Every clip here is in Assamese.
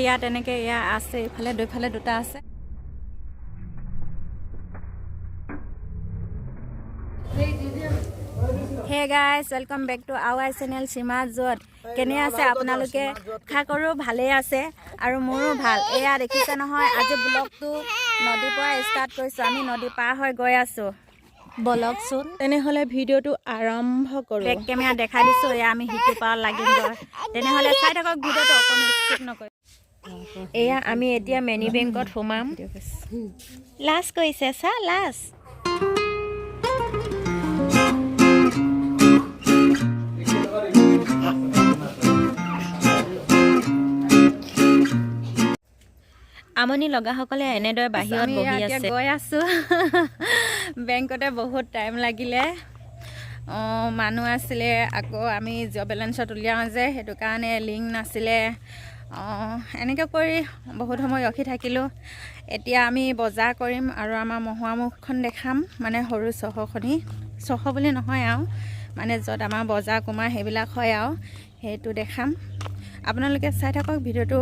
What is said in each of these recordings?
ইয়াত এনেকৈ এয়া আছে, ইফালে দুইফালে দুটা আছে। Hey guys, welcome back to our channel সীমা য'ত। কেনে আছে আপোনালোকে? আশা কৰোঁ ভালেই আছে আৰু মোৰো ভাল। এয়া দেখিছে নহয়, আজি ব্লগটো নদীৰ পৰা ষ্টাৰ্ট কৰিছোঁ। আমি নদী পাৰ হৈ গৈ আছোঁ। বলকচোন, তেনেহ'লে ভিডিঅ'টো আৰম্ভ কৰোঁ। বেক কেমেৰা দেখাই দিছোঁ। এয়া আমি সিটো পাৰ লাগিমগৈ। তেনেহ'লে চাই থাকক ভিডিঅ'টো, অকণো স্কিপ নকৰি। এয়া আমি এতিয়া মেনি বেংকত সোমাম। লাজ কৰিছে, চা লাজ। আমনি লগাসকলে এনেদৰে বাহিৰত আমি বহি এতিয়া আছে। গৈ আছোঁ বেংকতে। বহুত টাইম লাগিলে। অঁ, মানুহ আছিলে। আকৌ আমি জিৰ' বেলেঞ্চত উলিয়াওঁ যে, সেইটো কাৰণে লিংক নাছিলে। অঁ, এনেকৈ কৰি বহুত সময় ৰখি থাকিলোঁ। এতিয়া আমি বজাৰ কৰিম আৰু আমাৰ মহুৱামুখখন দেখাম, মানে সৰু চহৰখনি, চহৰ বুলি নহয় আৰু, মানে য'ত আমাৰ বজাৰ কুমাৰ সেইবিলাক হয় আৰু, সেইটো দেখাম। আপোনালোকে চাই থাকক ভিডিঅ'টো।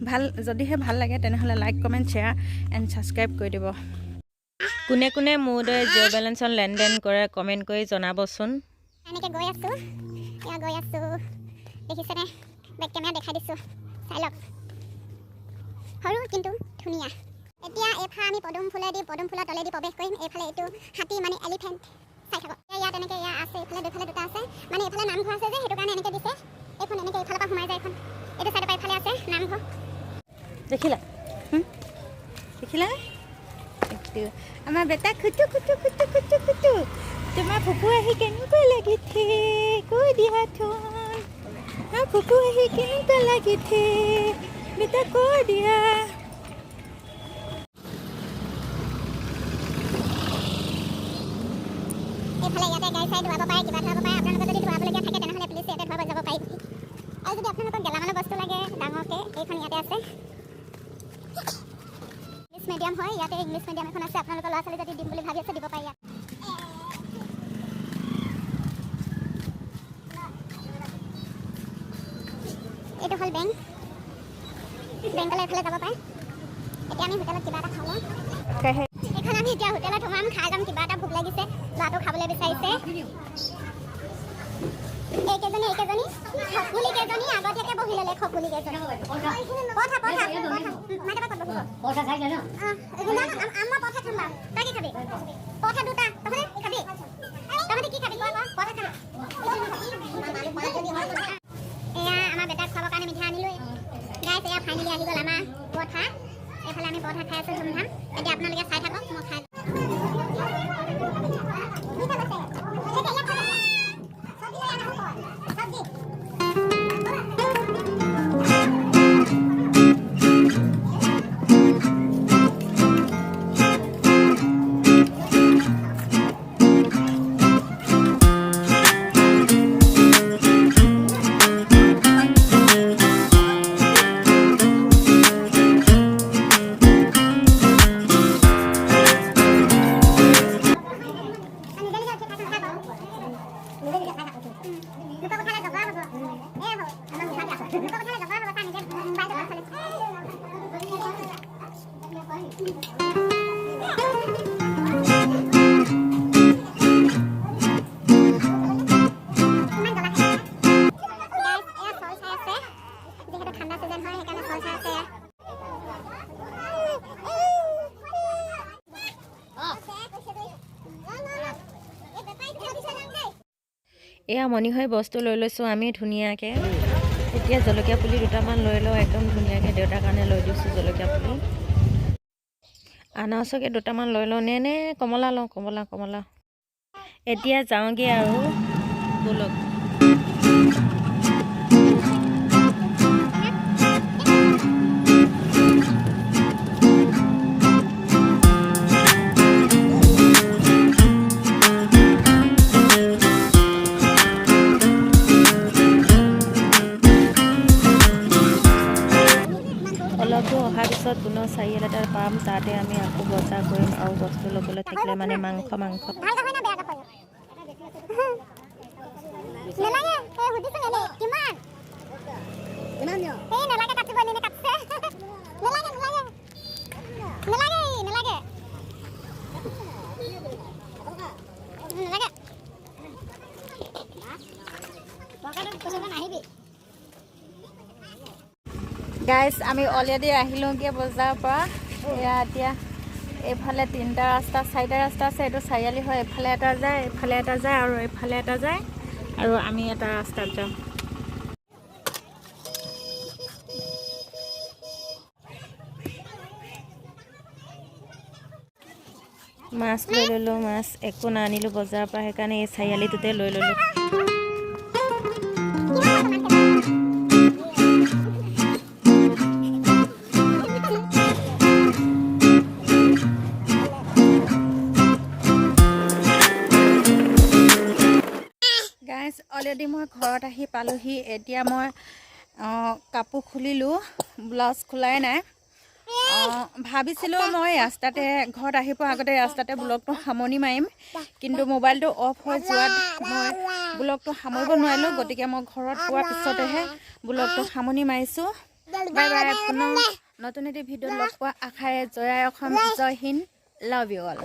ভাল যদিহে ভাল লাগে, তেনেহ'লে like, comment, share and subscribe কৰি দিব। কোনে কোনে মোৰ দৰে জিৰ' বেলেঞ্চত লেনদেন কৰে, কমেণ্ট কৰি জনাবচোন। এনেকৈ গৈ আছোঁ, এয়া গৈ আছোঁ, দেখিছেনে? বেক কেমেৰা দেখাই দিছোঁ, চাই লওক। সৰু কিন্তু ধুনীয়া। এতিয়া এইফালে আমি পদুম ফুলেদি, পদুম ফুলৰ তলেদি প্ৰৱেশ কৰিম। এইফালে এইটো হাতী, মানে এলিফেণ্ট। চাই থাকক। এতিয়া ইয়াত এনেকৈ এয়া আছে, এইফালে দুইফালে দুটা আছে। মানে এইফালে নামঘৰ আছে যে, সেইটো কাৰণে এনেকৈ দিছে। এইখন এনেকৈ এইফালৰ পৰা সোমাই যায়। এইখন এইটো চাইডৰ পৰা এইফালে আছে নামঘৰ। দেখিলা? দেখিলা, এইটো আমাৰ বেটা খুটু খুটু খুটু খুটু খুটু। তোমাৰ ফুফু আহি কেনেকুৱা লাগিছে কৈ দিয়াচোন। হা, ফুফু আহি কেনেকুৱা লাগিছে বেটা, কৈ দিয়া। এইফালে ইয়াতে গাড়ী চাড়ী ধুৱাব পাৰে, কিবা ধুৱাব পাৰে। আপোনালোকে যদি ধুৱাবলগীয়া থাকে, তেনেহ'লে প্লিজ ইয়াতে ধুৱাব যাব পাৰিব। আৰু যদি আপোনালোকক গেলামালৰ বস্তু লাগে ডাঙৰকৈ, এইখন ইয়াতে আছে। ইংলিছ মিডিয়াম হয়, ইয়াতে ইংলিছ মিডিয়াম এখন আছে। আপোনালোকৰ ল'ৰা ছোৱালী যদি দিম বুলি ভাবি আছে, দিব পাৰি ইয়াত। এইটো হ'ল বেংক। বেংকলৈ এইফালে যাব পাৰে। এতিয়া আমি হোটেলত কিবা এটা খাই লওঁ। এইখন আমি এতিয়া হোটেলত সোমাম, খাই যাম কিবা এটা। ভোক লাগিছে, ল'ৰাটো খাবলৈ বিচাৰিছে। এইকেইজনী এইকেইজনী খকুলি কেইজনী আগতীয়াকে বহি ল'লে। খকুলি কেইজনী, পঠা পঠা পঠা। মাইতা ক'ত বহিব? আমাৰ পঠা খাম বাৰু। তই কি খাবি? পঠা দুটা। তহঁতে খাবি? তহঁতে কি খাবি কোৱা, কোৱা। পঠা খাবি? এয়া আমাৰ বেটাক খুৱাবৰ কাৰণে মিঠাই আনিলোঁ। গাইছ, এয়া ফাইনেলি আহি গ'ল আমাৰ পঠা। এইফালে আমি পঠা খাই আছোঁ ধুমধাম। এতিয়া আপোনালোকে চাই থাকক, মই খাই। যিহেতু ঠাণ্ডা ছিজন হয়, সেইকাৰণে চল চাই আছে এয়া। এয়া মণিহাৰী বস্তু লৈ লৈছোঁ আমি ধুনীয়াকৈ। এতিয়া জলকীয়া পুলি দুটামান লৈ লওঁ একদম ধুনীয়াকৈ। দেউতাৰ কাৰণে লৈ দিছোঁ জলকীয়া পুলি। আনাৰসকে দুটামান লৈ লওঁ নে নে কমলা লওঁ? কমলা, কমলা। এতিয়া যাওঁগৈ আৰু, ব'লক। অলপ দূৰ অহাৰ পিছত পুনৰ চাৰিআলি এটা পাম। তাতে আমি আকৌ বজাৰ কৰিম আৰু বস্তু ল'বলৈ থাকিলে, মানে মাংস মাংস। ভাল গাহৰি না বেয়া গাহৰি? নালাগে, এই সুধিছো এনেই। কিমান? এই নালাগে কাটিব, এনেই কাটিছে। গাইজ, আমি অলৰেডি আহিলোঁগৈ বজাৰৰ পৰা। এয়া এতিয়া এইফালে তিনিটা ৰাস্তা, চাৰিটা ৰাস্তা আছে। এইটো চাৰিআলি হয়। এইফালে এটা যায়, এইফালে এটা যায় আৰু এইফালে এটা যায় আৰু আমি এটা ৰাস্তাত যাম। মাছ লৈ ল'লোঁ। মাছ একো নানিলোঁ বজাৰৰ পৰা, সেইকাৰণে এই চাৰিআলিটোতে লৈ ল'লোঁ। গাইজ, অলৰেডি মই ঘৰত আহি পালোহি। এতিয়া মই কাপোৰ খুলিলোঁ, ব্লাউজ খোলাই নাই। ভাবিছিলোঁ মই ৰাস্তাতে, ঘৰত আহি পোৱাৰ আগতে ৰাস্তাতে ব্লগটো সামৰণি মাৰিম, কিন্তু মোবাইলটো অফ হৈ যোৱাত মই ব্লগটো সামৰিব নোৱাৰিলোঁ। গতিকে মই ঘৰত পোৱাৰ পিছতেহে ব্লগটো সামৰণি মাৰিছোঁ। বাই বাই, পুনৰ নতুন এটি ভিডিঅ'ত লগ পোৱা আশাৰে। জয় আই অসম, জয় হিন্দ, love you all.